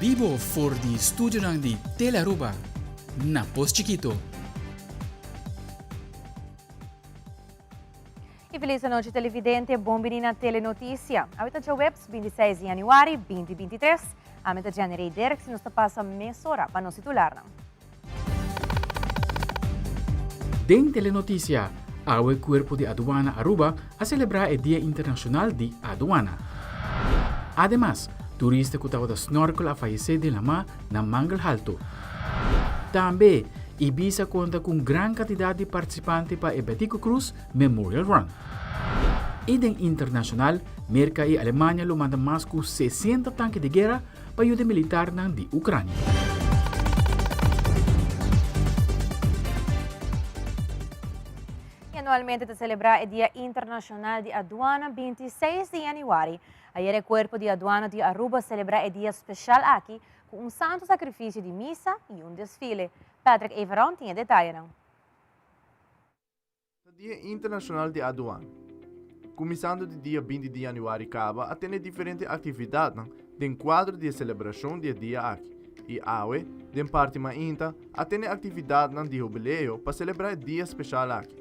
Bibo for di studionan di Telearuba na Pos Chikito. Y feliz anochi televidente, bon bini na Telenoticia. Awe ta djaweps 26 di januari 2023. Ami ta Jenny Ray Dirks y nos ta pasa mesora pa nos titularnan. Den Telenoticia, awe Cuerpo di Aduana Aruba a celebra e Dia Internacional di Aduana. Ademas, turista cu tabata snorkel a fayece den lama na Mangel Halto. Tambe, Ibiza conta cu un gran cantidad di participante pa e Betico Croes Memorial Run. Y den internacional, Merca y Alemania lo manda mas cu 60 tanke di guera pa yuda militarnan di Ucrania. Y anualmente ta celebra e Dia Internacional di Aduana 26 di januari. Ayer e Cuerpo di Aduana di Aruba a celebra e dia special aki cu un santo sacrificio di misa y un desfile. Patrick Everon tin e detayenan. Ta Dia Internacional di Aduana. Cuminsando di dia 20 di januari caba a tene diferente actividadnan den cuadro di e celebracion di e dia aki y awe, den parti mainta, a tene actividadnan di hubileo pa celebra e dia special aki.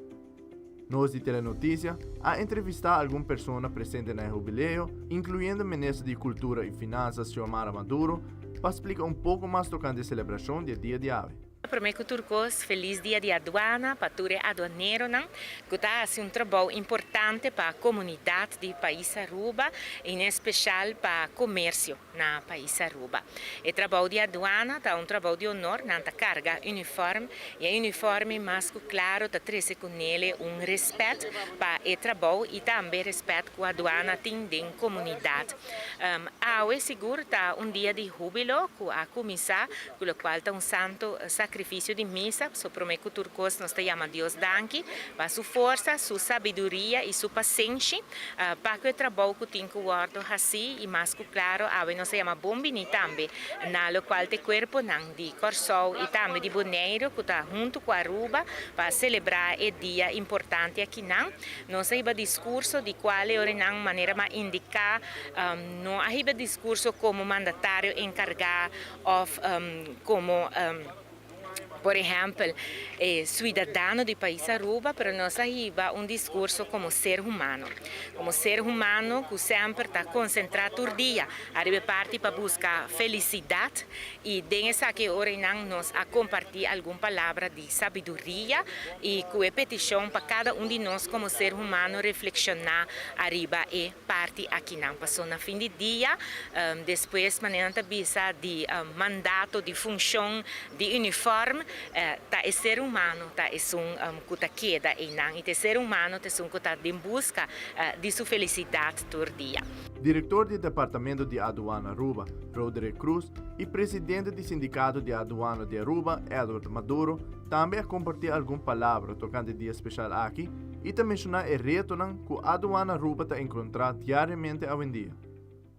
Nos di Telenoticia a entrevista algun persona presente na e hubileo, incluyendo Minister di Cultura y Finanzas Xiomara Maduro, pa splica un poco mas tocante e celebracion di e dia di awe. Promé ku tur kos, felis Dia di Aduana pa tur e aduaneronan ku ta hasi un trabou importante pa komunidat di pais Aruba i en espeshal pa komersio na pais Aruba. E trabou di aduana ta un trabou di honor, nan ta karga unifòrm i e unifòrme mas ku klaro ta trese ku nele un rèspèt pa e trabou i tambe rèspèt ku aduana tin den komunidat. Awe sigur ta un dia di húbilo ku a kuminsá Ku lokual ta un santu sakrifisio di misa, so promé ku tur kos nos ta yama Dios danki pa su forsa, su sabiduria i su pasenshi pa ku e trabou ku tin ku wòrdu hasí i mas ku klaro awe nos ta yama bon bini tambe na lokual ta e kuerponan di Kòrsou i tambe di Boneiru ku ta huntu ku Aruba pa selebrá e dia importante akinan. Nos a hiba diskurso di kual e orenan manera m'a indiká no a hiba diskurso komo mandatario enkargá Of como por ehempel e suidadano di pais Aruba, pero nos a hiba un discurso como ser humano. Como ser humano cu semper ta concentra tur dia ariba e parti pa busca felicidad y den esaki ora eynan nos a comparti algun palabra di sabiduria y cu e peticion pa cada un di nos como ser humano reflexiona ariba e parti akinan. Paso na fin di dia, despues manera nan ta bisa di mandato, di funshon, di uniform, ta e ser humano ta esun ku ta keda einan i ta e ser humano ta esun ku ta den buska di su felisidat tur dia. Direktor di Departamento di Aduana Aruba, Roderick Croes, i presidente di Sindikato di Aduana di Aruba, Edward Maduro, tambe a kompartí algun palabra tokante e dia speshal aki i ta menshoná e retonan ku Aduana Aruba ta enkontrá diariamente awendia.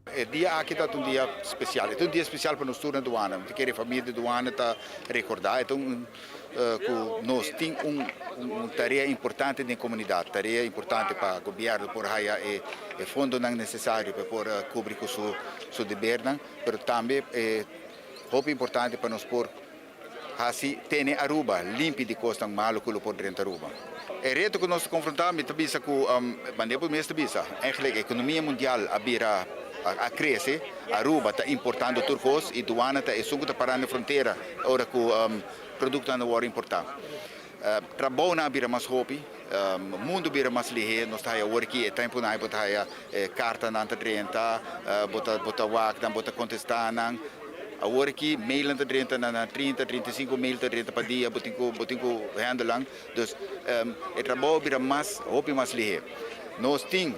E dia aki ta un dia spesial. E ta un dia spesial pa nos tur na duana. Mi ta kere e famia di duana ta rekordá. E ta un ku nos tin un un tarea importante den komunidat, tarea importante pa gobièrnu por haya e e fondonan nesesario pa e por kubri ku su su debernan, pero tambe e hopi importante pa nos por Hasi tene Aruba limpi di kosnan malu ku lo por drenta Aruba. E reto ku nos ta konfrontá, mi ta bisa ku, manera bo mes ta bisa, eigenlijk ekonomia mundial a bira, a krese, Aruba ta importando tur kos i duana ta esun ku ta pará na frontera ora ku produktonan ta wòrdu importá. Trabounan a bira mas hopi, mundu a bira mas lihé, nos ta haya awor aki e tempunan bo ta haya kartanan ta drenta, bo ta bo ta wak nan, bo ta kontestá nan. Awor aki mailnan ta drenta na na trinta, 35 mail ta drenta pa dia, bo tin ku bo tin ku handle nan. Dus e trabou a bira mas hopi mas lihé. Nos tin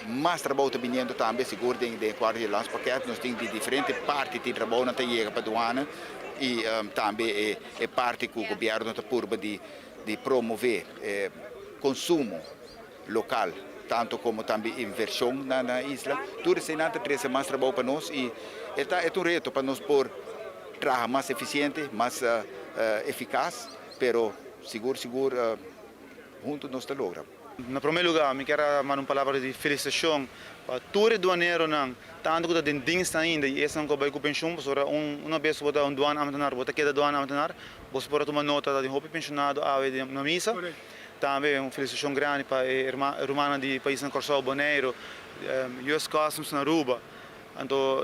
mas trabou ta biniendo tambe, sigur den den e kuadro di landspakket, nos tin di diferente parti tin trabounan ta yega pa duana i tambe e E parti ku gobièrnu ta purba di di promové e konsumo lokal tantu komo tambe invershon na na isla. Tur eseinan ta trese mas trabou pa nos i e ta e ta un reto pa nos por traha mas efisiente, mas efikas, pero sigur sigur huntu nos ta logra. Na promé lugá mi kier a manda un palabra di felisitashon pa tur e duaneronan, tantu ku ta den dienst ainda i esnan ku a bai ku penshun, pasobra una bes ku bo ta un duanambtenaar bo ta keda duanambtenaar. Boso por a tuma nota ta tin hopi penshonado awe na misa. Tambe un felisitashon grandi pa e rumannan di paisnan Kòrsou, Boneiru, US Customs na Aruba. Anto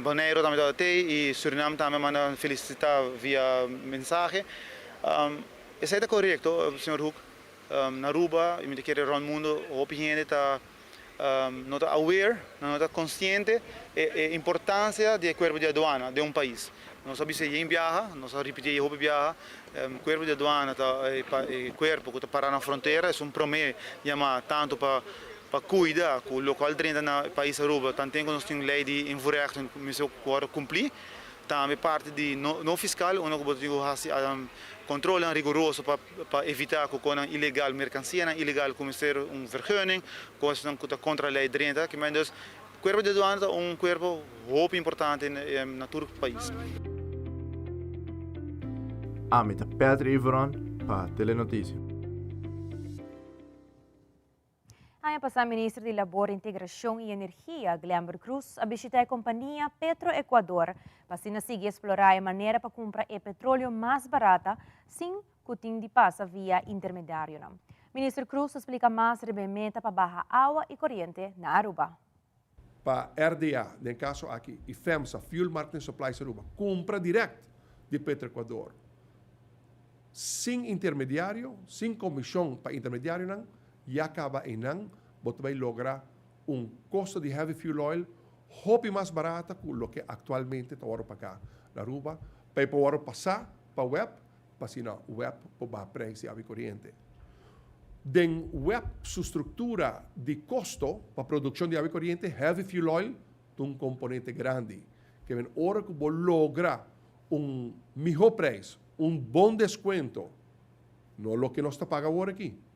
Boneiru tambe tabata tei i Surinam tambe a manda felisitá via mensahe. Esei ta korekto, señor Hoek. Na Aruba i mi ta kere rònt mundu hopi hende ta no ta aware, nan no ta konsiente e importansia di e kuerpo di aduana den un pais. Nos a bisa yen biaha, nos a ripití e hopi biaha, kuerpo di aduana ta e kuerpo ku ta pará na frontera, esun promé yamá tantu pa pa kuida ku lokual drenta na pais Aruba, tanten ku nos tin un lei di invoerrechten ku mester wòrdu kumplí. Tambe parti di no fiskal unda ku bo tin ku hasi kontrolnan riguroso pa pa evitá ku konan ilegal, merkansianan ilegal ku mester un vergunning, kosnan ku ta kontra lei drenta. Kimen dus kuerpo di aduana ta un kuerpo hopi importante na tur pais. Ami ta Patrick Iveron pa Telenoticia. Aña pasá Minister di Labor, Integracion y Energia, Glenbert Croes, a bishita e compania Petroecuador pa asina sigui explora e manera pa cumpra e petroleo mas barata sin cu tin di pasa via intermediarionan. Minister Croes a splica mas riba e meta pa baha awa y coriente na Aruba. Pa RDA, den caso aki, y FEMSA, Fuel Marketing Supplies Aruba, cumpra direct di Petroecuador, sin intermediario, sin comision pa intermediarionan, ya caba eynan bo ta bay logra un costo di heavy fuel oil hopi mas barata cu loke actualmente ta worde paga na Aruba, pa e por worde pasa pa web, pa asina web por baha prijs di awa y coriente. Den web su structura di costo pa produccion di awa y coriente, heavy fuel oil ta un componente grandi. Ke men ora cu bo logra un miho prijs, un bon descuento, no loke nos ta paga awor aki.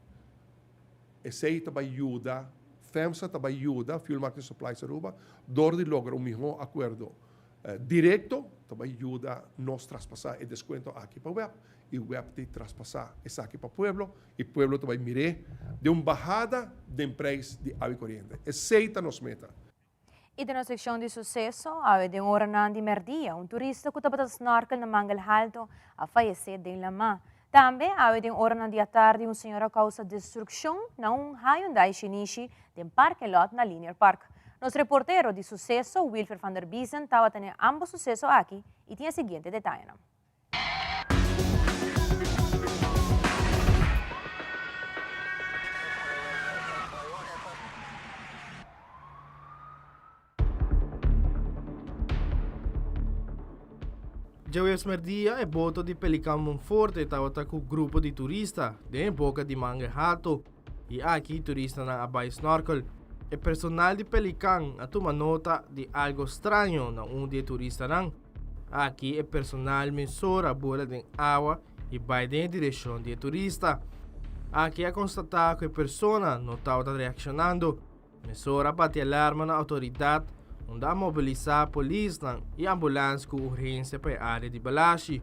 Esey ta bay yuda, FEMSA ta bay yuda Fuel Marketing Supplies Aruba door di logra un miho acuerdo directo, ta bay yuda nos traspasa e descuento aki pa web y web ta traspasa esaki pa pueblo y pueblo ta bay mir'é den un bahada den prijs di awa y coriente. Esey ta nos meta. I den nos sekshon di suseso, awe den oranan di mèrdia, un turista ku tabata snorkel na Mangel Halto a fayesé den lamá. Tambe, awe den oranan di atardi un señor a kousa destrukshon na un Hyundai Shinishi den parking lot na Linear Park. Nos reportero di suseso, Wilfer van der Biesen, tabata na e ambos suseso aki i tin e siguiente detayenan. Djaweps merdia e boto di Pelican Monforte tabata ku grupo di turista den e boka di Mangel Hato i aki turistanan a bai snorkel. E personal di Pelican a tuma nota di algo straño na un di e turistanan. Aki e personal mesora a bula den awa i bai den e direkshon di e turista. Aki a konstatá ku e persona no tabata reakshonando. Mesora a bati alarma na outoridat unda a mobilisá polisnan i ambulans ku urgensia pa e área di Balashi.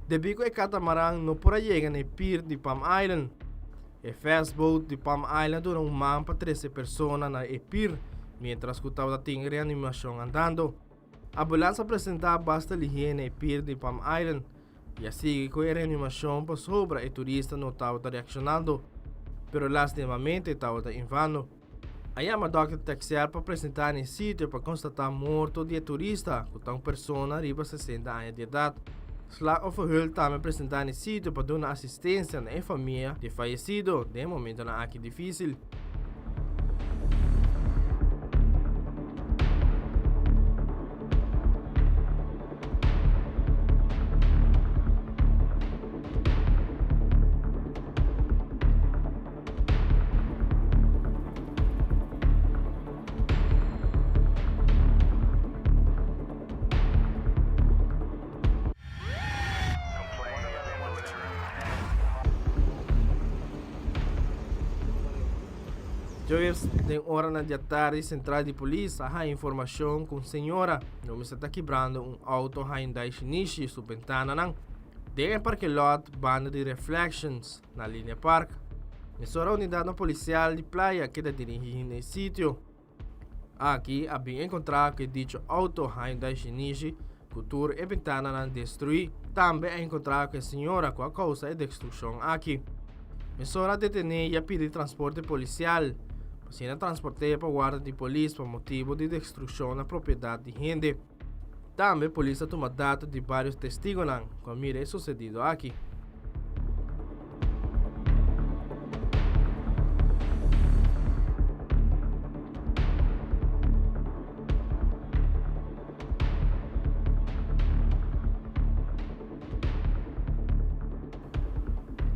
Debí ku e katamaran no por a yega na e pir di Palm Island, e fastboat di Palm Island a duna un man pa trese e persona na e pir miéntras ku tabata tin reanimashon andando. Ambulans a presentá basta lihé na e pir di Palm Island i a sigui ku e reanimashon pasobra e turista no tabata reakshonando, pero lastimamente tabata en vano. A yama dòkter Texer pa presentá na e sitio pa konstatá morto di e turista, ku ta un persona riba 60 aña di edat. Slachtofferhulp tambe a presentá na e sitio pa duna asistensia na e famia di e fayesido den e momentonan aki difísil. Djoes den oranan di atardi sentral di polis a haña informashon ku un señora lo mester ta kibrando un outo Hyundai Shinichi su bentananan den e parkelot banda di Reflections na Linear Park. Mesora unidatnan polisial di playa a keda dirigí na e sitio. Aki a bin enkontrá ku e dicho outo Hyundai Shinichi ku tur e bentananan destruí. Tambe a enkontrá ku e señora ku a kousa e destrukshon aki. Mesora a detené i a pidi transporte polisial pa asina transport'é pa warda di polis pa motibu di destrukshon na propiedat di hende. Tambe polis a tuma dato di varios testigonan cu a mira e sucedido aki.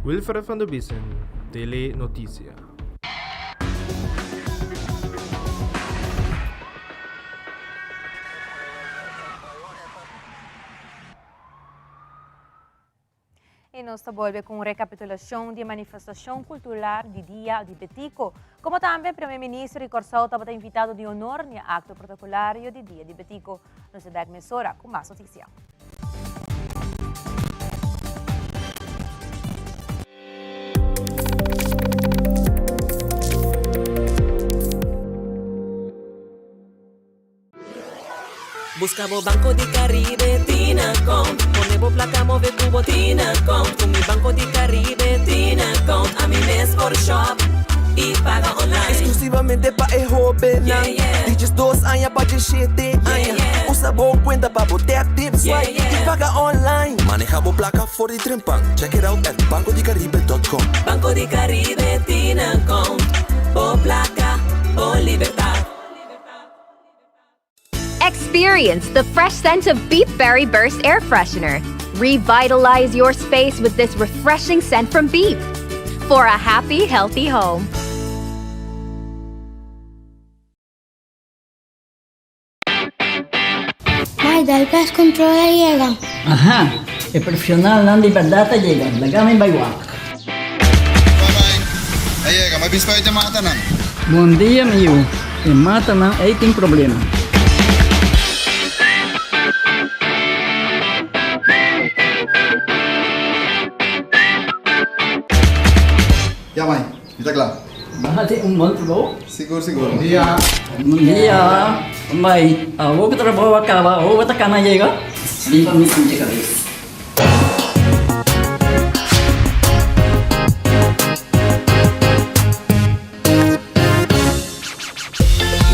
Wilfred van der Biesen, Tele Noticia. Y nos ta bolbe cu un recapitulacion di e manifestacion cultural di Dia di Betico. Como tambe Prome Minister di Corsou tabata invitado di honor n'e acto protocolario di Dia di Betico. Nos ta bek mesora cu mas noticia. Busca bo Banco di Caribe Tinacount Pone bo placa move cu bo Tinacount Cu mi Banco di Caribe Tinacount Ami mes por shop y paga online Exclusivamente pa e hobennan Di 12 aña pa 17 aña Usa bo cuenta pa bo tap, tip, swipe y paga online Maneha bo placa for di trempan Check it out at bancodicaribe.com Banco di Caribe Tinacount Bo placa, bo libertad. Experience the fresh scent of Beep Berry Burst Air Freshener. Revitalize your space with this refreshing scent from Beep. For a happy, healthy home. Mai, del pest control a yega. Aha, e profesionalnan di berdad a yega, laga mi bai wak. A yega, ma bispa e matanan. Bon dia mi yu, e matanan ei tin problema. Ya mai, mi ta kla. Bo hasi un bon trabou? Sigur sigur. Bon dia. Bon dia. Mai, awor ku trabou a kaba, awor bo ta kana yega? Limpa mi sinti kabes.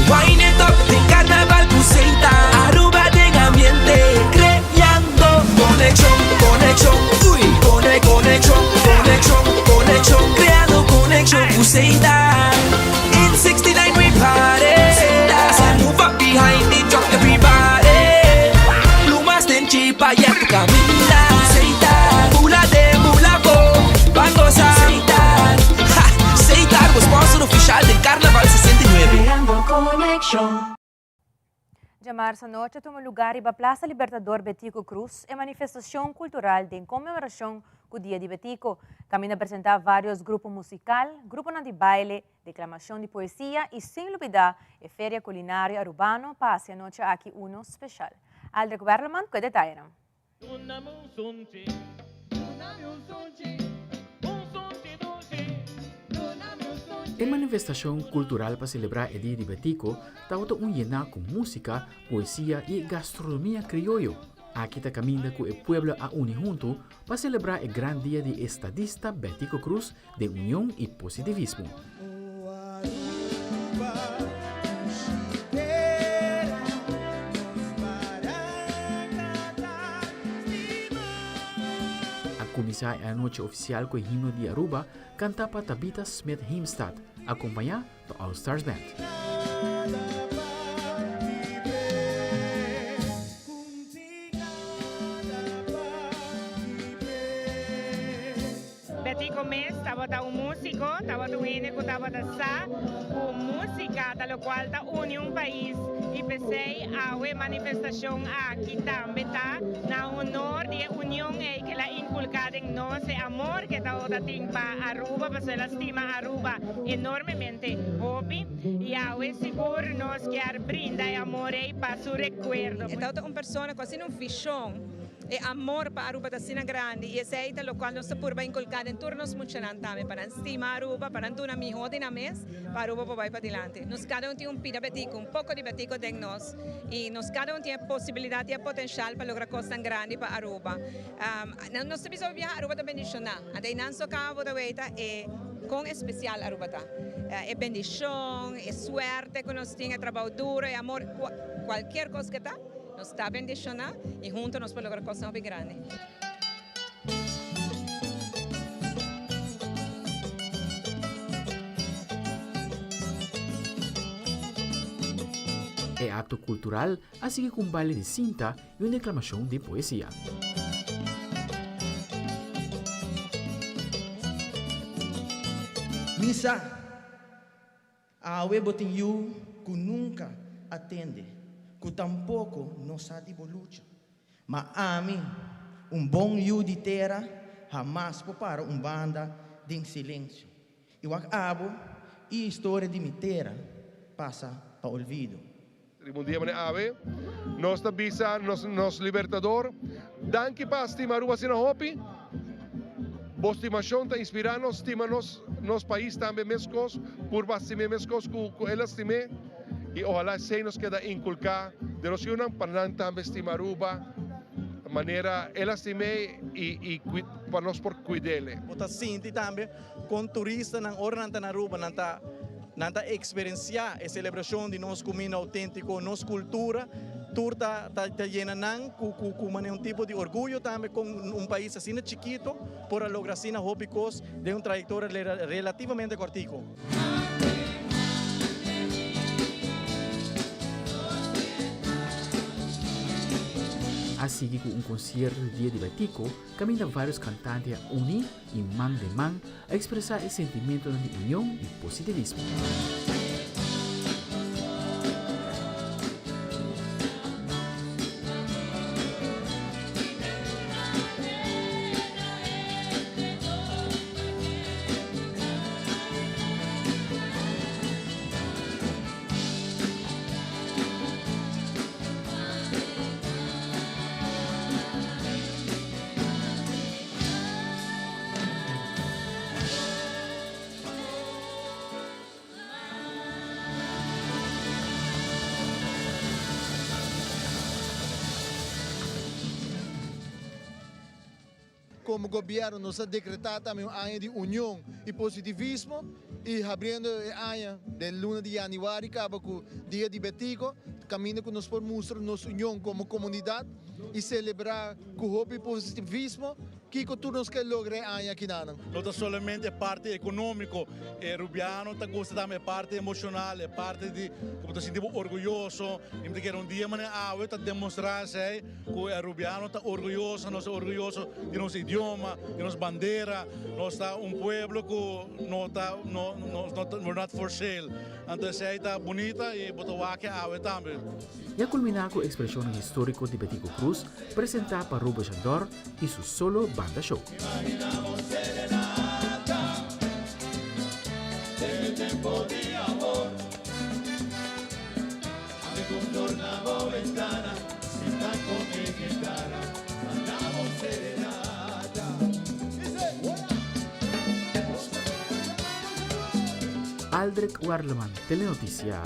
Wine it up den carnaval cu Seita Aruba den ambiente creando conexion conexion uy cone conexion conexion conexion creando conexion cu Seita In 69 we party So move up behind the truck everybody Plumas den chipa ya tu caminda Seita Bula den bula bo Ban goza Seita Ha Seita bo sponsor oficial den Carnaval 69. Creando conexion. Djamarsa nochi a tuma lugar riba Plaza Libertador Betico Croes e manifestacion cultural den conmemoracion cu Dia di Betico. Caminda presenta varios grupo musical, gruponan di baile, declamacion di poesia y sin lubida e Feria Culinario Arubano pa haci anochi aki uno special. Aldrich Werleman cu e detayenan. E manifestashon kultural pa selebrá e Dia di Betico tabata un yená ku músika, poesia i gastronomia krioyo. Aki ta kaminda ku e pueblo a uni huntu pa selebrá e gran dia di estadista Betico Croes den union i positivismo. A kuminsá e anochi ofisial ku e himno di Aruba kantá pa Tabitha Smith Heemstad, akompañá pa All Stars Band. Betico mes tabata un musico, tabata un hende cu tabata sa cu musica ta locual ta uni un pais y p'esey awe manifestacion aki tambe ta na honor di e union ey cu el a inculca den nos, e amor cu e tabata tin pa Aruba, pasobra el a stima Aruba enormemente hopi y awe sigur nos kier brinda e amor ey pa su recuerdo. E tabata un persona cu a asina un vision. E amor pa Aruba ta asina grandi y esey ta locual nos ta purba inculca den tur nos muchanan tambe, pa nan stima Aruba, pa nan duna miho di nan mes pa Aruba por bay padilanti. Nos cada un tin un pida Betico, un poco di Betico den nos y nos cada un tin e posibilidad y e potencial pa logra cosnan grandi pa Aruba. Nos ta bisa hopi biaha Aruba ta bendiciona, anto eynan so caba bo ta weta e con especial Aruba ta. E bendicion, e suerte cu nos tin, e trabao duro, e amor, cualkier cos cu ta. Nos ta bendiciona y hunto nos por logra cosnan hopi grandi. E acto cultural a sigui cu un baile di cinta y un declamacion di poesia. Misa. Awe bo tin yu ku nunka a tende, ku tampoko no sa di bo lucha. Ma ami, un bon yu di tera, hamas por para un banda den silensio i wak abo i historia di mi tera pasa pa olvido. Riba un dia manera awe, nos ta bisa nos nos Libertador, Danki pa stima Aruba asina hopi. Bo stimashon ta inspirá nos stima nos nos pais tambe meskos, purba stim'é meskos ku ku el a stim'é. I ohalá esei nos keda inkulká den nos yunan pa nan tambe stima Aruba manera el a stim'é i i pa nos por kuid'é. Bo ta sinti tambe Kon turistanan ora nan ta na Aruba nan ta nan ta eksperensiá e selebrashon di nos kuminda outéntiko, nos kultura, tur ta ta ta yena nan ku ku ku manera un tipo di orguyo tambe kon un pais asina chikito por a logra asina hopi kos den un trayektoria relativamente kòrtiku. A sigui ku un konsierto di Dia di Batico kaminda vários kantante a uni i man den man a ekspresá e sentimentonan di union i positivismo. Como gobierno nos a decreta tambe un aña di union y positivismo y habriendo e aña den luna di januari caba cu Dia di Betico caminda cu nos por mustra nos union como comunidad y celebra cu hopi positivismo Kiko tur nos ke logra e aña akinanan? No ta solamente e parti economico, e Rubiano ta gusta tambe e parti emocional, e parti di cu bo ta sinti bo orguyoso. Y mi ta kere un dia manera awe ta demostra esey cu e Rubiano ta orguyoso, nos ta orguyoso di nos idioma, di nos bandera. Nos ta un pueblo cu no ta, no, no, we're not for sale. Anto esey ta bunita y bo ta wak e awe tambe. I a kulminá ku ekspreshonnan históriko di Betico Croes presentá pa Robo Jandor i su solo banda show. Aldrich Werleman, Telenoticia.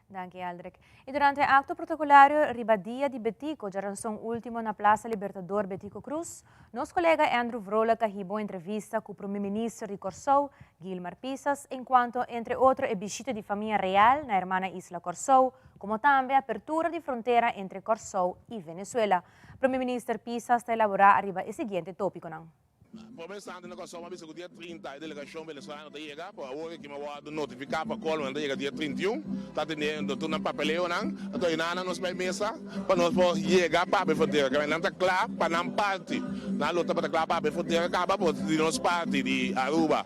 Danki, Aldrich. Y durante e acto protocolario riba dia di Betico, djaranson ultimo na Plaza Libertador Betico Croes, nos colega Andrew Vrolijk a hiba un entrevista cu Prome Minister di Corsou, Gilmar Pisas, encuanto entre otro e bishita di famia real na hermana isla Corsou, como tambe apertura di frontera entre Corsou y Venezuela. Prome Minister Pisas ta elabora ariba e siguiente topiconan. Prome instante na Kòrsou m'a bisa ku dia 30 e delegashon venezolano ta yega, pero awor aki m'a wòrdu notifiká pa kòl nan ta yega dia 31, ta teniendo tur nan papeleonan, anto enanan nos bai mesa pa nos por yega pa habri frontera, kaba nan ta kla pa nan parti, nan lo tabata kla pa habri frontera kaba, pero di nos parti di Aruba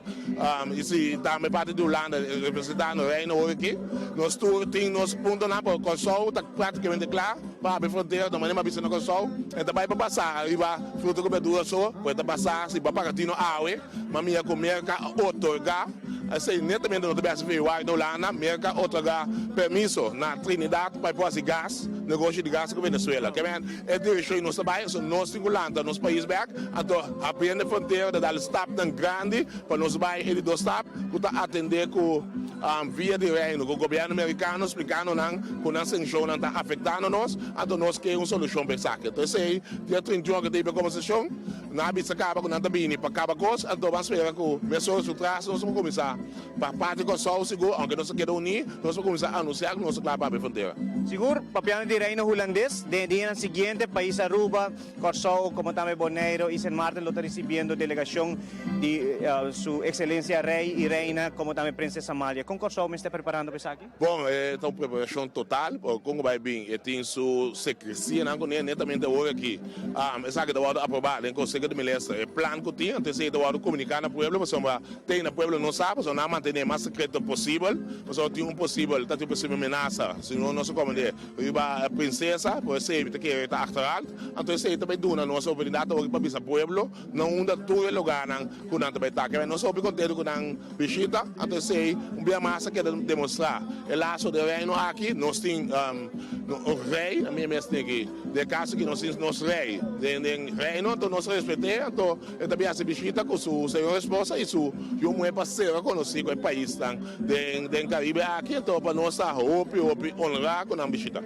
i si tambe parti di Hulanda representando Reino awor aki, nos tur tin nos puntonan, pero Kòrsou ta praktikamente kla. Pa habri frontera ta manera mi a bisa na Kòrsou, e ta bai pa basá riba fruta ku berdura so, ku e ta basá si bo a paga tino awe, ma mira ku Merka a otorgá, esei netamente no ta bai hasi febrüari na Hulanda, Merka a otorgá permiso na Trinidad pa e por hasi gas, negoshi di gas ku Venezuela. Ke men e direkshon nos ta bai, so nos tin ku lanta nos pais bèk, anto habriendo e frontera ta dal stapnan grandi pa nos bai e di dos stap ku ta atendé ku via di Reino, ku gobièrnu merikano splikando nan ku nan sanshonnan ta afektando nos, anto nos ke un solushon pa esaki. Anto esei dia 31 ke ta hiba e kombersashon, nan a bisa kaba ku nan ta bini pa kaba kos, anto ban spera ku mesora su tras nos por kuminsá pa parti Kòrsou sigur, ounke nos a keda uní, nos por kuminsá anunsiá ku nos ta kla pa habri frontera. Sigur, papiando di Reino Hulandes, den e dianan siguiente pais Aruba, Kòrsou, komo tambe Boneiru i Sint Maarten lo ta risibiendo delegashon di su Ekselencia Rei i Reina, komo tambe Prinses Amalia. Kon Kòrsou mester preparando pa esaki? Bon, e ta un preparashon total, pero kon ku bai bin e tin su sekresianan kuné, netamente awor aki esaki ta wòrdu aprobá den Konseho di Minister, e plan ku tin, anto esei ta wòrdu komuniká na pueblo, pasobra te na pueblo no sa, pasobra nan a mantené mas sekreto posibel, pasobra tin un posibel, ta tin un posibel menasa, si no nos a komand'é. Riba prinsesa, por esei mi ta kere ta achterald, anto esei ta bai duna nos oportunidat awoki pa bisa pueblo na unda tur e lugarnan ku nan ta bai ta. Kebé nos hopi kontentu ku nan bishita, anto esei un bia mas a keda demostrá e laso den reino aki. Nos tin un rei, ami mes tin aki, den e kaso aki nos tin nos rei den reino, anto nos respet'é, anto e ta bin hasi bishita ku su señora esposa i su yu muhé pa sera konosí ku e paisnan. Den Caribe aki anto pa nos ta hopi hopi honra cu nan bishita.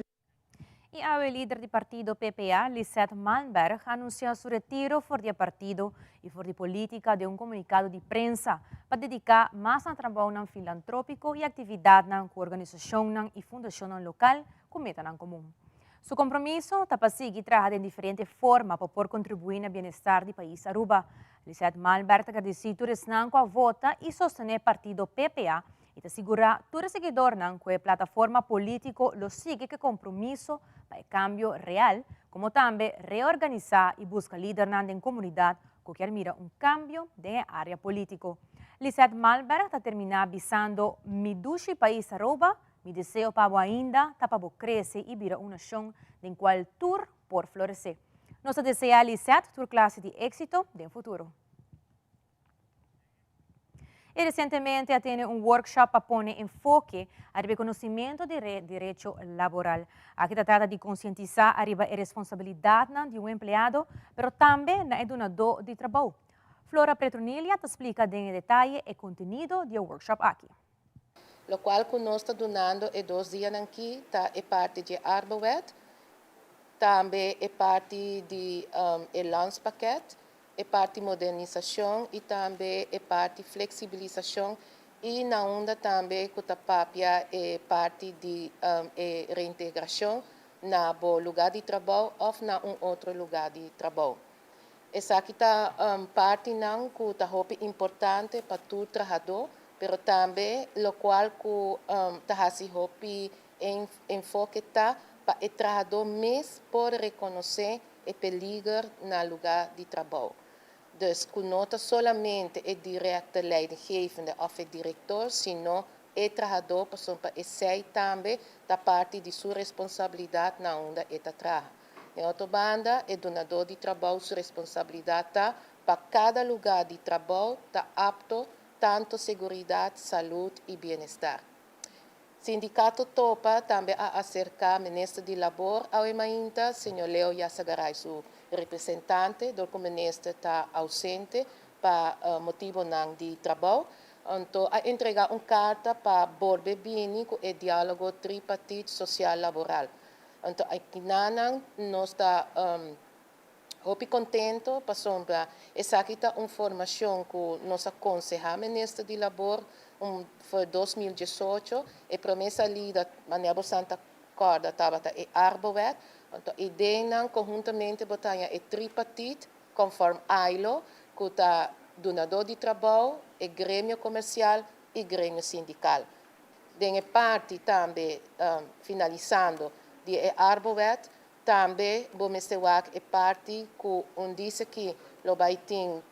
Y awe lider di partido PPA, Lisette Malmberg, a anuncia su retiro for di e partido y for di politica den un comunicado di prensa pa dedica mas na trabounan filantropico y actividadnan cu organisacionnan y fundacionnan local cu metanan comun. Su compromiso ta pa sigui traha den diferente forma pa por contribui na bienestar di pais Aruba. Lisette Malmberg ta gradisí tur esnan ku a vota i sostené partido PPA i ta sigurá tur e siguidornan ku e plataforma polítiko lo sigui ku e kompromiso pa e kambio real, komo tambe reorganisá i buska lidernan den komunidat ku kier mira un kambio den e área polítiko. Lisette Malmberg ta terminá bisando, Mi dushi pais Aruba, mi deseo pa bo ainda ta pa bo krese i bira un nashon den kual tur por floresé. Nos ta deseá Lisette tur klase di éksito den futuro. I resientemente a tene un workshop pa pone enfoke ariba e konosimento di derecho laboral. Aki ta trata di konsientisá ariba e responsabilidatnan di un empleado, pero tambe na e dunadó di trabou. Flora Pretronilia ta splika den e detaye e kontenido di e workshop aki. Locual cu nos ta dunando e dos dianan ki ta e parti dje Arbowet, tambe e parti di e landspakket, e parti modernisacion y tambe e parti flexibilisacion y na unda tambe cu ta papia e parti di e reintegracion na bo lugar di trabou of na un otro lugar di trabou. Esaki ta partinan cu ta hopi importante pa tur trahador, pero tambe locual cu ta haci hopi enfoke ta pa e trahador mes por reconoce e peliger na lugar di trabou. Dus cu no ta solamente e directe leidinggevende of e director, sino e trahador pasobra pa esey tambe ta parti di su responsabilidad na unda e ta traha. Den otro banda, e dunadó di trabou su responsabilidat ta pa kada lugá di trabou ta apto tanto seguridat, salud i bienestar. Sindikato Topa tambe a aserká Minister di Labor awe mainta, señor Leo Yassagaray su representante, dor ku minister ta ausente pa motibonan di trabou. Anto a entregá un karta pa bolbe bini ku e diálogo tripartit sosial laboral. Anto akinanan nos ta hopi contento pasobra esaki ta un formacion cu nos a conseha Minister di Labor un for 2018. E prome salida manera bo san ta corda tabata e Arbowet. Anto ideanan conhuntamente bo ta haña e tripartiet conform ILO cu ta dunador di trabou, e gremio comercial y gremio sindical. Den e parti tambe finalisando di e Arbowet, tambe bo mester wak e parti ku un dise ki lo bai tin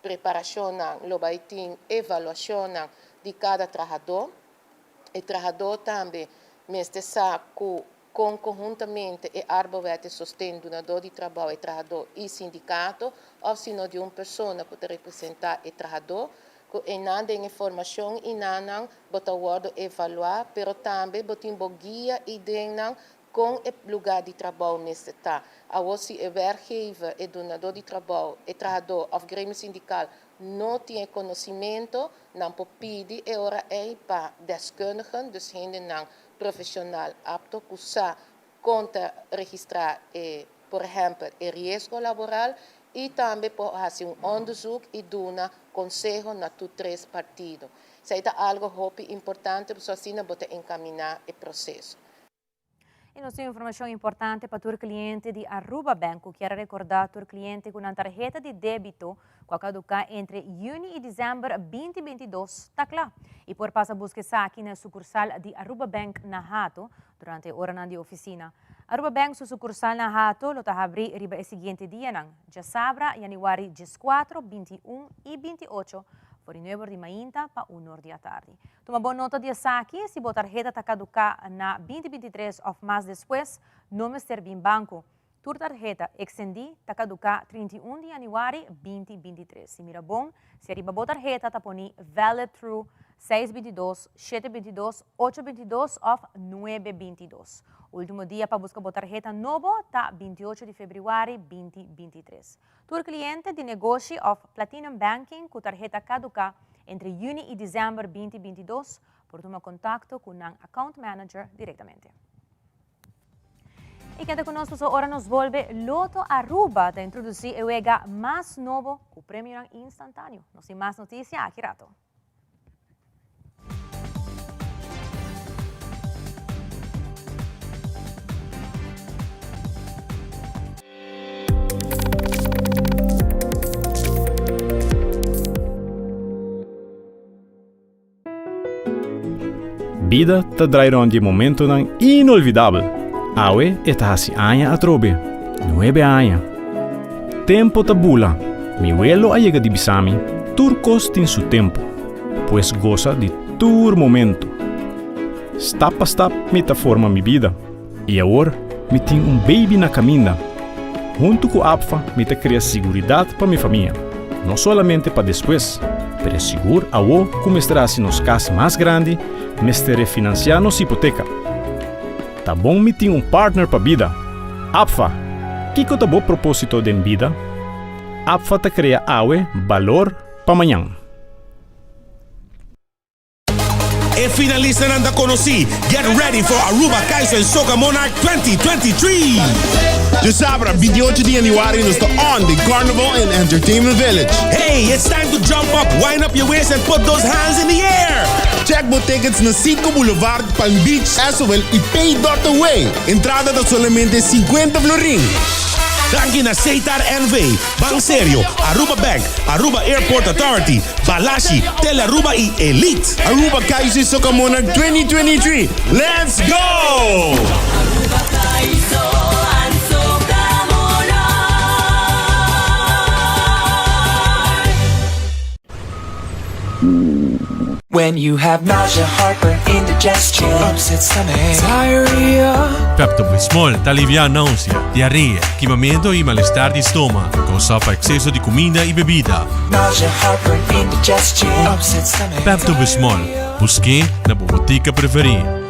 preparashonnan, lo bai tin evaluashonnan di kada trahadó. E trahadó tambe mester sa ku. Kon konhuntamente e Arbowet e sosten dunadó di trabou, e trahadó i sindikato òf sino di un persona ku ta representá e trahadó, ku einan den e formashon inanan bo ta wòrdu evaluá, pero tambe bo tin bo guia i den nan kon e lugá di trabou mester ta. Awor si e werkgever, e dunadó di trabou, e trahadó òf gremio sindikal no tin e konosimentu, nan por pidi e ora ei pa deskundigen, dus hendenan profesional apto cu sa con ta registra e, por ehempel, e riesgo laboral y tambe por haci un onderzoek y duna conseho na tur tres partido. Esey ta algo hopi importante pasobra asina bo ta encamina e proceso. Y nos tin informacion importante pa tur cliente di Aruba Bank cu kier a recorda tur cliente cu nan tarheta di debito cu a caduca entre juni y december 2022 ta cla y por pasa busca esaki na e sucursal di Aruba Bank na Hato durante e oranan di oficina. Aruba Bank su sucursal na Hato lo ta habri riba e siguiente dianan, djasabra, januari diescuatro, bintiun y bintiocho for di nuebe or di mainta pa un or di atardi. Tuma bon nota di esaki, si bo tarheta ta caduca na binti bintitres of mas despues, no mester bin banco. Tur tarheta extendí ta caduca 31 di januari 2023. Si mira bon, si ariba bo tarheta ta poni valid through seis bintidos, shete bintidos, ocho bintidos of nuebe bintidos. Ultimo dia pa busca bo tarheta nobo ta 28 di februari 2023. Tur cliente di negoshi of Platinum Banking cu tarheta caduca entre juni y december 2022 por tuma contacto cu nan account manager directamente. Y keda cu nos paso ora nos bolbe Lotto Aruba ta introduci e wega mas nobo cu premionan instantaneo. Nos tin mas noticia aki rato. Bida ta drai rond di momentonan inolvidabel. Awe e ta hasi aña atrobe. Nuebe aña. Tempo ta bula. Mi welo a yega di bisa mi, tur kos tin su tempo. Pues gosa di tur momento. Stap pa stap mi ta forma mi bida. I awor mi tin un baby na kaminda. Huntu ku APFA mi ta krea siguridat pa mi famia, no solamente pa despues, pero sigur awo ku mester hasi nos kas mas grandi, mester refinansiá nos hipoteka. Ta bon mi tin un partner pa bida. APFA! Kiko ta bo propósito den bida? APFA ta krea awe balor pa mañan. E finalistanan ta konosí, Get ready for Aruba Kaiso en Soca Monarch 2023! Djasabra, 28 di januari nos ta on den Carnival and Entertainment Village. Hey, it's time to jump up, wind up your waist and put those hands in the air! Check bo tickets na Citgo Boulevard, Palm Beach, Esowel y Pay dot Away. Entrada ta solamente 50 florin. Danki na Setar NV. Ban Serio, Aruba Bank, Aruba Airport Authority, Balashi, Tele Aruba y Elite. Aruba Kaiso y Soca Monarch 2023, Let's go! Aruba Kaiso and Soca Monarch. When you have nausea, heartburn, indigestion, upset stomach, diarrhea. Pepto-Bismol ta aliviá nausea, diarea, kimamentu i malestar di stoma, kousá pa ekseso di kuminda i bebida. Nausea, heartburn, indigestion, upset stomach, Pepto-Bismol, busk'é na bo botika preferí.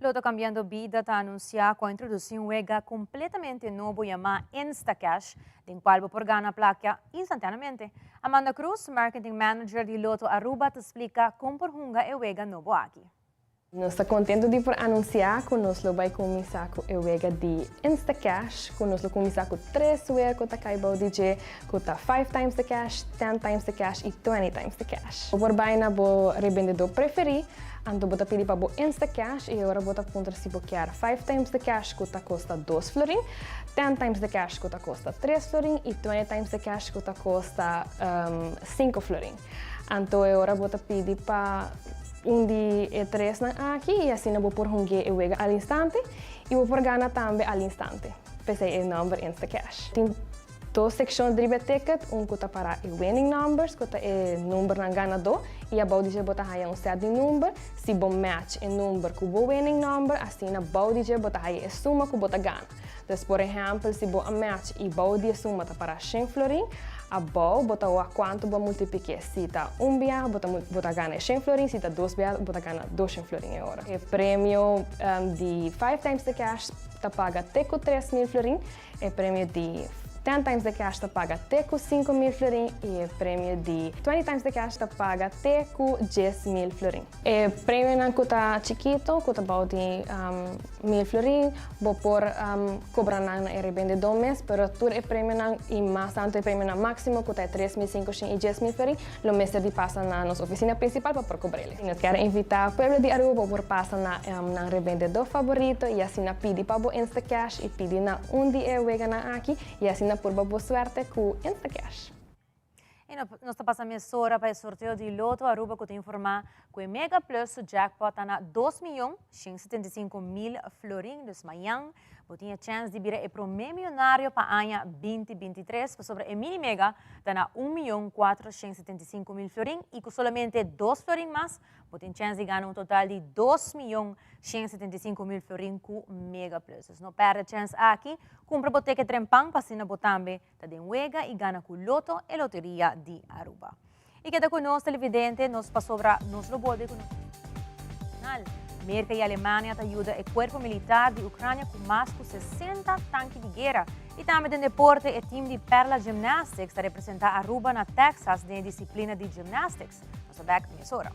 Lotto Cambiando Bida ta anuncia cu a introduci un wega completamente nobo yama Instacash, den cual bo por gana placa instantaneamente. Amanda Cruz, Marketing Manager di Lotto Aruba, ta splica con por hunga e wega nobo aki. Nos ta contento di por anuncia cu nos lo bay cuminsa cu e wega di Instacash, cu nos lo cuminsa cu tres wega cu ta cay bou di dje, cu ta five times the cash, ten times the cash y twenty times the cash. Bo por bay na bo rebendedor preferi Anto bo ta pidi pa bo Instacash y e ora bo ta puntra si bo kier five times the cash cu ta costa dos florin, ten times the cash cu ta costa tres florin y twenty times the cash cu ta costa cinco florin. Anto e ora bo ta pidi pa un di e tresnan aki y asina bo por hungu'e e wega al instante y bo por gana tambe al instante. P'esey e nomber Instacash. Tin. Dos sekshon riba e ticket, un ku ta para e winning numbers, ku ta e numbernan ganadó, i abou di dje bo ta haña un sèt di number. Si bo match e number ku bo winning number, asina bou di dje bo ta haña e suma ku bo ta gana. Dus por ehèmpel, si bo a match i bou di e suma ta para shen florin, abou bo ta wak kuantu bo a multiplik'é. Si ta un biaha bo ta bo ta gana e shen florin, si ta dos biaha bo ta gana doshen florin e ora. E premio di five times the cash ta paga te ku 3000 florin. E premio di Ten times the cash ta paga te ku 5000 florin i e premio di 20 times the cash ta paga te ku 10,000 florin. E premionan ku ta chikito, ku ta bou di mil florin, bo por kobra nan na e rebendedó mes, pero tur e premionan i mas tantu e premionan máksimo ku ta e 3500 i 10,000 florin lo mester di pasa na nos ofisina prinsipal pa por kobr'el. Nos kier invitá pueblo di Aruba pa por pasa na nan rebendedó faborito i asina pidi pa bo Instacash i pidi na un di e weganan aki i asina purba bo suerte ku Instacash. I nos ta pasa mesora pa e sorteo di Loto Aruba ku ta informá ku e Mega Plus su jackpot ta na 2.175.000 florin. Dus mañan bo tin e chèns di bira e promé miyonario pa aña 2023 pasobra e Mini Mega ta na 1.475.000 florin i ku solamente dos florin mas bo tin chèns di gana un total di 2.175.000 florin ku Mega Plus. Dus no pèrdè chèns aki, kumpra bo teket trempan pa asina bo tambe Ta den wega y gana cu Lotto e loteria di Aruba. Y keda cu nos televidente nos pasobra nos lo bolbe cu nos nacional. Merca y Alemania ta yuda e cuerpo militar di Ucrania cu mas cu 60 tanki di guera. Y tambe den deporte e team di Perla Gymnastics ta representa Aruba na Texas den e disciplina di gymnastics. Nos ta back mesora.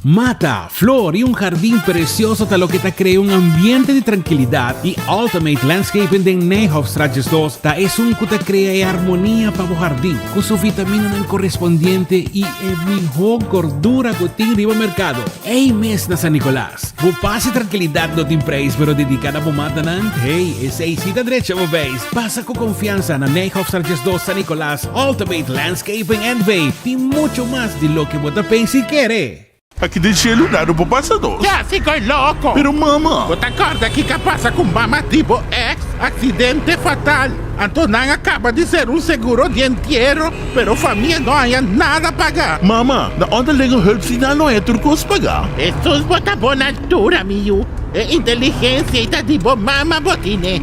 Mata, flor y un jardín precioso ta loke ta crea un ambiente di tranquilidad y Ultimate Landscaping den Nijhofstraat 2 ta esun cu ta crea e armonia pa bo jardín cu su vitaminanan correspondiente y e miho gordura cu tin riba mercado. Ey mes na San Nicolas. Bo pas y tranquilidad no tin prijs pero dedica na bo matanan, hey, esey si ta drecha bo beis. Pasa cu confiansa na Nijhofstraat 2 San Nicolas, Ultimate Landscaping NV tin mucho mas di loke bo ta pensa y kere. Aki den shelu na no por pasa nos. Ya si koy loko. Pero mama. Bo ta korda kiko a pasa ku mama di bo ex? Aksidente fatal. Anto nan a kaba di ser un seguro di entiero, pero famia no haña nada paga. Mama, na onderlinge hulp si nan no haña tur kos paga. Hesus bo ta bon altura mi yu. E inteligensia ei ta di bo mama bo tine.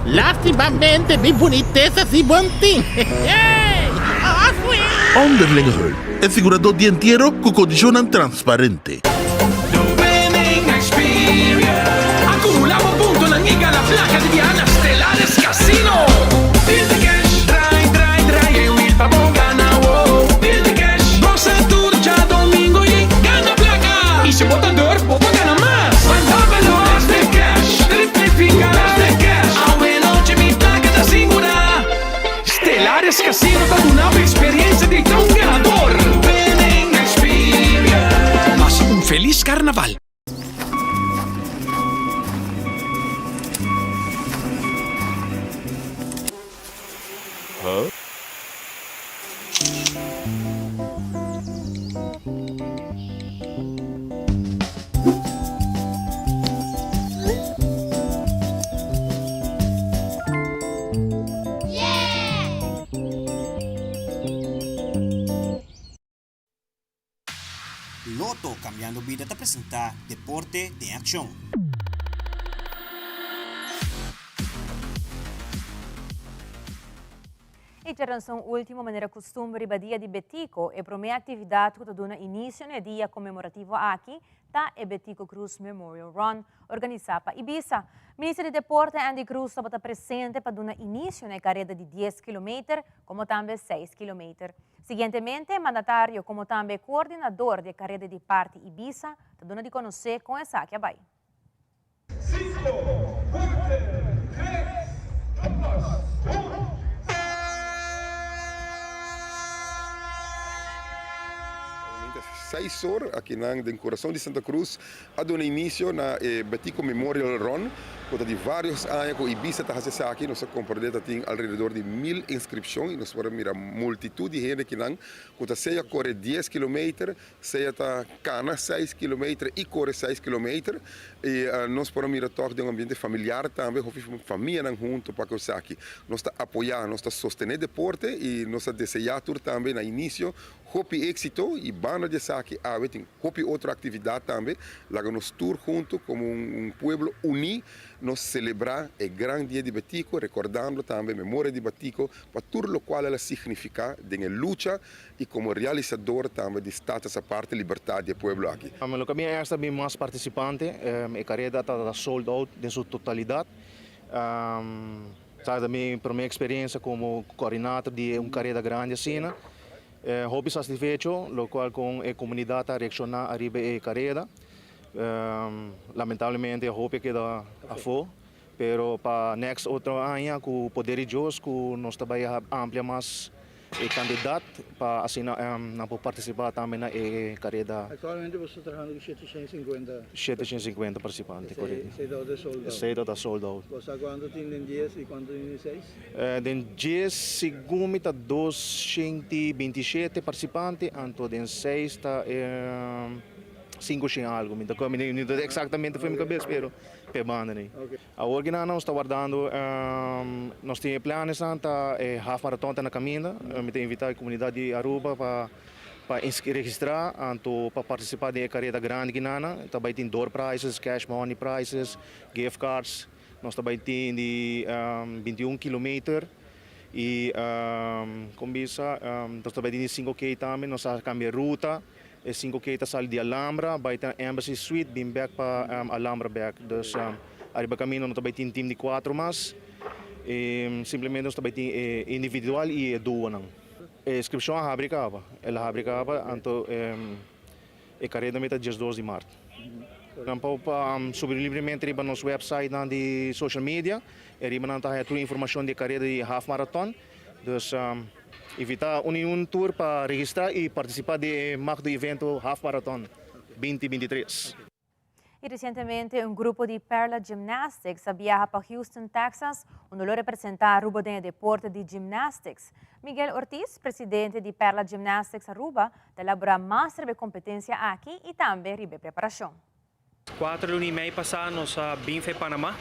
Lastimamente mi bunitesa si bon tin. Onderlinge hulp, e sigurador di entiero ku kondishonnan transparente. The winning experience. Acumula bo puntonan y gana placa di biaha na Stellares Casino. Deal di cash, draai, draai, draai e wiel pa bo gana, wow. Deal di cash, goza tur djadomingo y gana placa. Y si bo ta durf, bo por gana mas. Want dámelo, best di cash, triplifica, best di cash. Awe nochi mi placa ta sigura. Stellares Casino ta duna bo experiencia di ta un ganador. Winning experience. Pasa un feliz carnaval. Lotto Cambiando Bida ta presenta Deporte den Accion. E djaranson ultimo manera custumber riba Dia di Betico, e prome actividad cu ta duna inicio na e dia conmemorativo aki ta e Betico Croes Memorial Run, organisa pa Ibisa. Minister di Deporte Endy Croes tabata presente pa duna inicio na e careda di dies kilometer como tambe seis kilometer. Siguientemente e mandatario como tambe e coordinador di e careda di parti Ibisa ta duna di conoce con esaki a bay. Cinco, cuater, tres, dos, un. Solamente seis. 6 or akinan den kurason di Santa Cruz a duna inisio na e Betico Memorial Run ku ta di varios aña ku Ibisa ta hasi esaki. Nos a komprendé ta tin alrededor di mil inskripshon i nos por a mira multitut di hende akinan ku ta sea kore dies kilometer, sea ta kana seis kilometer i kore seis kilometer. I nos por a mira tòg den un ambiente familiar tambe, hopi famianan hunto pa ku esaki. Nos ta apoyá, nos ta sostené deporte i nos ta deseá tur tambe na inisio Hopi éxito y banda di esaki awe tin hopi otro actividad tambe. Laga nos tur hunto como un pueblo uní nos celebra e gran dia di Betico recordando tambe memoria di Batico pa tur locual el a significa den e lucha y como realizador tambe di Status Aparte libertad di e pueblo aki. Loke a bin extra a bin mas participante, e careda ta sold out den su totalidad. Ta mi prome experiencia como coordinator di un careda grandi asina. Hopi satisfecho locual con e comunidad a reacciona ariba e careda. Lamentablemente hopi a keda afo, pero pa next otro aña cu poder di Dios cu nos ta bay amplia mas e cantidad pa asina nan por participa tambe na e careda. Actualmente boso ta trahando cu 750. 750 participante, correcto. Esey ta sold out. Esey ta sold out. Bo sa cuanto tin den dies y cuanto tin den seis? Den djes segun mi ta 227 participante, anto den seis ta 500 algo. Mi ta mi no ta exactamente for mi cabes, pero p'e banda nei. Awor ki nan nos ta wardando, nos tin e planesnan, ta e half marathon ta na caminda. Mi ta invita e comunidad di Aruba pa pa registra, anto pa participa den e careda grandi ki nan. Ta bay tin door prizes, cash money prizes, gift cards. Nos ta bai tin di 21 kilometer y con bisa nos ta bai tin di 5K tambe. Nos a cambia ruta. E 5K ta sali di Alhambra bai ta Embassy Suite bin bek pa Alhambra bek. Dus ariba camino no ta bai tin team di cuatro mas. Simplemente nos ta bai tin e individual y e duonan. E inscripcion a habri caba. El a habri caba anto E kareda mi ta 12 di mart. Nan por subi libremente riba nos websitenan di social media. E riba nan ta haya tur informacion di e kareda di half marathon. Dus invita un y un tur pa registra y participa di e magno evento half marathon 2023. Y recientemente un grupo di Perla Gymnastics a biaha pa Houston, Texas, unda lo representa Aruba den e deporte di gymnastics. Miguel Ortiz, presidente di Perla Gymnastics Aruba, ta elabora mas riba e competencia aki y tambe riba e preparacion. Cuatro luna y mei pasa nos a bin fe Panama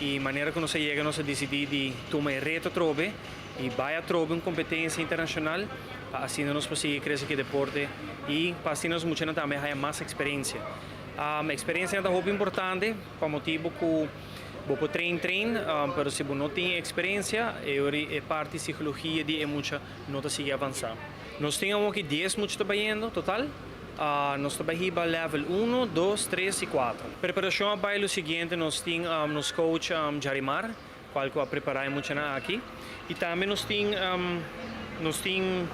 y manera cu nos a yega nos a dicidi di tuma e reto atrobe y bay atrobe un competencia internacional pa asina nos por sigui crece cu e deporte y pa asina nos muchanan tambe haya mas experiencia. Experiencianan ta hopi importante pa motibo cu bo por train train pero si bo no tin experiencia e ora e parti psicologia di e mucha no ta sigui avansa. Nos tin awoki dies mucha ta bayendo total. Nos ta bay hiba level uno, dos, tres y cuatro. Preparacion a bay lo siguiente, nos tin nos coach Jarimar cual cu a prepara e muchanan aki y tambe nos tin nos tin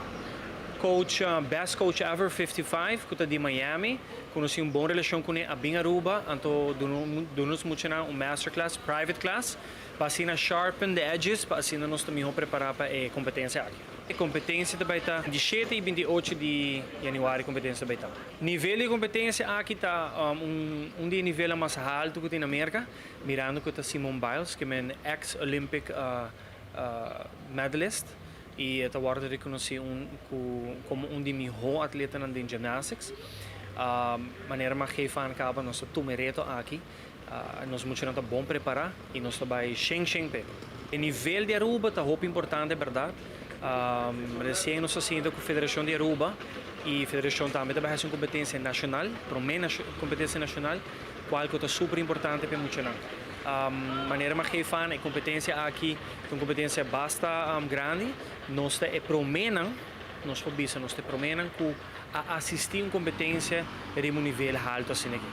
coach best coach ever 55 cu ta di Miami cu nos tin un bon relacion cune a bin Aruba anto duna nos muchanan un master class private class pa asina sharpen the edges pa asina nos ta miho prepara pa e competencia aki. E competencia ta bay ta di shete y 28 di januari competencia ta bay ta. Nivel di e competencia aki ta un un di e nivelnan mas halto cu tin na Merca mirando cu ta Simone Biles ke men ex Olympic medalist y e ta wordo reconoci un cu como un di miho atletanan den gymnastics. Manera mi a geef aan caba nos ta tuma e reto aki. Nos muchanan ta bon prepara y nos ta bay shen shen p'e. E nivel di Aruba ta hopi importante berdad. Recien nos a sinta cu Federacion di Aruba y Federacion tambe ta bay haci un competencia nacional, prome competencia nacional, cual cu ta super importante p'e muchanan. Manera mi a geef aan e competencia aki ta un competencia basta grandi. Nos ta e promenan, nos por bisa nos ta e promenan cu a asisti un competencia riba un nivel halto asina aki.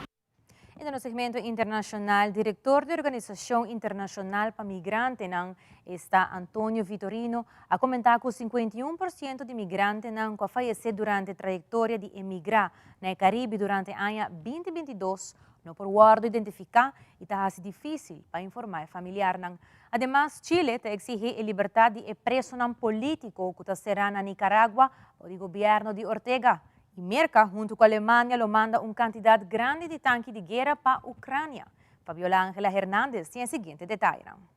I den nos segmento internashonal, direktor di Organisashon Internashonal pa Migrantenan, esta Antonio Vitorino, a komentá ku 51% di migrantenan ku a fayesé durante trayektoria di emigrá na e Karibe durante aña 2022 no por wòrdu identifiká i ta hasi difísil pa informá e familiarnan. Ademas, Chile ta eksigí e libertat di e presonan polítiko ku ta será na Nicaragua bou di gobièrnu di Ortega. Y Merca hunto cu Alemania lo manda un cantidad grandi di tanki di guera pa Ucrania. Fabiola Angela Hernandez tin e siguiente detayenan.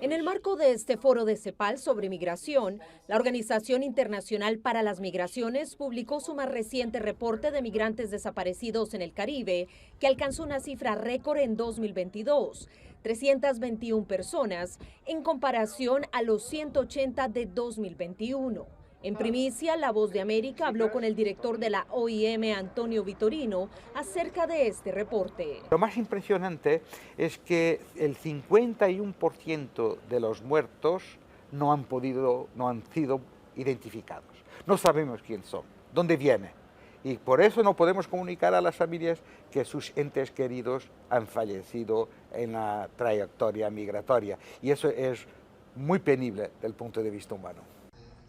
En el marco de este foro de CEPAL sobre migración, la Organización Internacional para las Migraciones publicó su más reciente reporte de migrantes desaparecidos en el Caribe, que alcanzó una cifra récord en 2022, 321 personas, en comparación a los 180 de 2021. En primicia, La Voz de América habló con el director de la OIM, Antonio Vitorino, acerca de este reporte. Lo más impresionante es que el 51% de los muertos no han podido, no han sido identificados. No sabemos quién son, dónde vienen. Y por eso no podemos comunicar a las familias que sus entes queridos han fallecido en la trayectoria migratoria. Y eso es muy penible desde el punto de vista humano.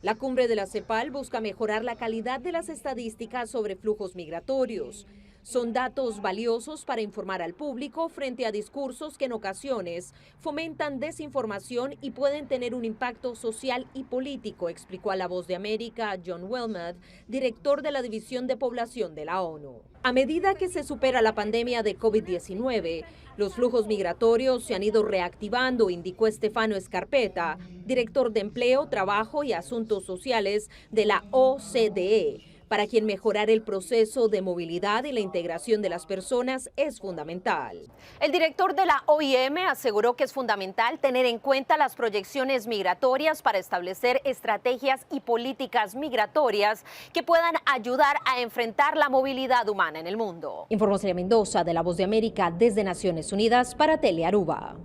La cumbre de la CEPAL busca mejorar la calidad de las estadísticas sobre flujos migratorios. Son datos valiosos para informar al público frente a discursos que en ocasiones fomentan desinformación y pueden tener un impacto social y político, explicó a La Voz de América John Wilmoth, director de la División de Población de la ONU. A medida que se supera la pandemia de COVID-19, los flujos migratorios se han ido reactivando, indicó Stefano Scarpetta, director de Empleo, Trabajo y Asuntos Sociales de la OCDE, para quien mejorar el proceso de movilidad y la integración de las personas es fundamental. El director de la OIM aseguró que es fundamental tener en cuenta las proyecciones migratorias para establecer estrategias y políticas migratorias que puedan ayudar a enfrentar la movilidad humana en el mundo. Informó Celia Mendoza de La Voz de América desde Naciones Unidas para Telearuba.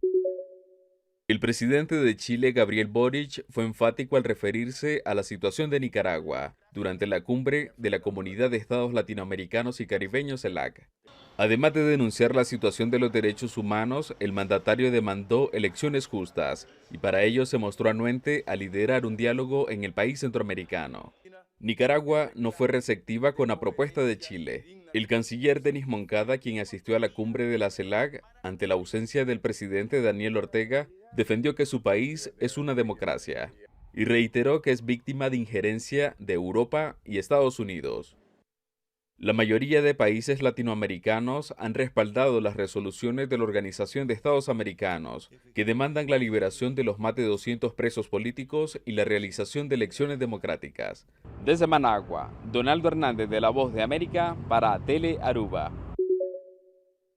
El presidente de Chile, Gabriel Boric, fue enfático al referirse a la situación de Nicaragua durante la cumbre de la Comunidad de Estados Latinoamericanos y Caribeños, CELAC. Además de denunciar la situación de los derechos humanos, el mandatario demandó elecciones justas y para ello se mostró anuente a liderar un diálogo en el país centroamericano. Nicaragua no fue receptiva con la propuesta de Chile. El canciller Denis Moncada, quien asistió a la cumbre de la CELAC ante la ausencia del presidente Daniel Ortega, defendió que su país es una democracia y reiteró que es víctima de injerencia de Europa y Estados Unidos. La mayoría de países latinoamericanos han respaldado las resoluciones de la Organización de Estados Americanos, que demandan la liberación de los más de 200 presos políticos y la realización de elecciones democráticas. Desde Managua, Donaldo Hernández de La Voz de América para Tele Aruba.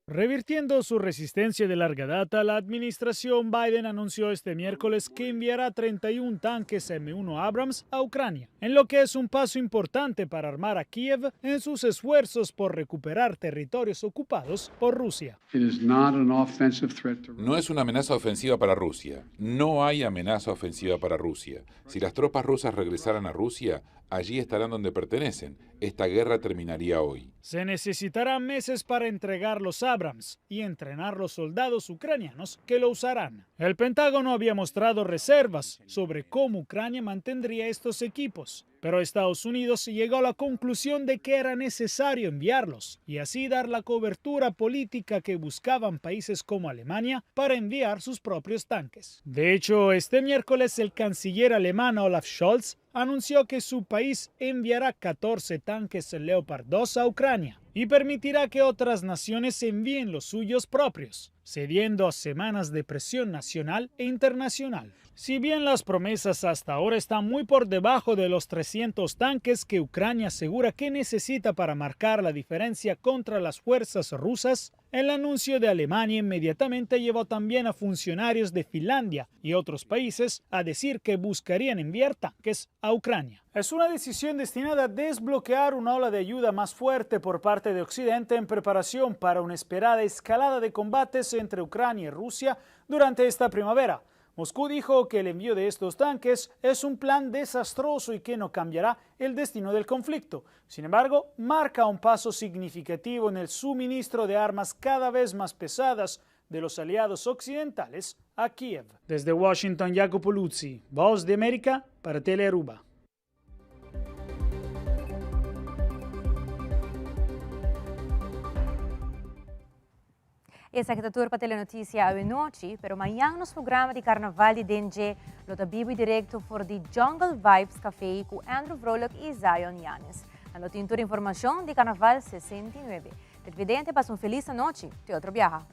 Revirtiendo su resistencia de larga data, la administración Biden anunció este miércoles que enviará 31 tanques M1 Abrams a Ucrania, en lo que es un paso importante para armar a Kiev en sus esfuerzos por recuperar territorios ocupados por Rusia. No es una amenaza ofensiva para Rusia. No hay amenaza ofensiva para Rusia. Si las tropas rusas regresaran a Rusia, allí estarán donde pertenecen. Esta guerra terminaría hoy. Se necesitarán meses para entregar los Abrams y entrenar los soldados ucranianos que lo usarán. El Pentágono había mostrado reservas sobre cómo Ucrania mantendría estos equipos, pero Estados Unidos llegó a la conclusión de que era necesario enviarlos y así dar la cobertura política que buscaban países como Alemania para enviar sus propios tanques. De hecho, este miércoles el canciller alemán Olaf Scholz anunció que su país enviará 14 tanques Leopard 2 a Ucrania y permitirá que otras naciones envíen los suyos propios, cediendo a semanas de presión nacional e internacional. Si bien las promesas hasta ahora están muy por debajo de los 300 tanques que Ucrania asegura que necesita para marcar la diferencia contra las fuerzas rusas, el anuncio de Alemania inmediatamente llevó también a funcionarios de Finlandia y otros países a decir que buscarían enviar tanques a Ucrania. Es una decisión destinada a desbloquear una ola de ayuda más fuerte por parte de Occidente en preparación para una esperada escalada de combates entre Ucrania y Rusia durante esta primavera. Moscú dijo que el envío de estos tanques es un plan desastroso y que no cambiará el destino del conflicto. Sin embargo, marca un paso significativo en el suministro de armas cada vez más pesadas de los aliados occidentales a Kiev. Desde Washington, Jacopo Luzzi, Voz de América para Telearuba. Esaki ta tur pa Telenoticia awe nochi, pero mañan nos programa di Carnaval di Den Dje lo ta bibo y directo for di Jungle Vibes Café cu Andrew Vrolijk y Zion Yanes. Nan lo tin tur informacion di Carnaval 69. Televidente pasa un feliz anochi. Te otro biaha.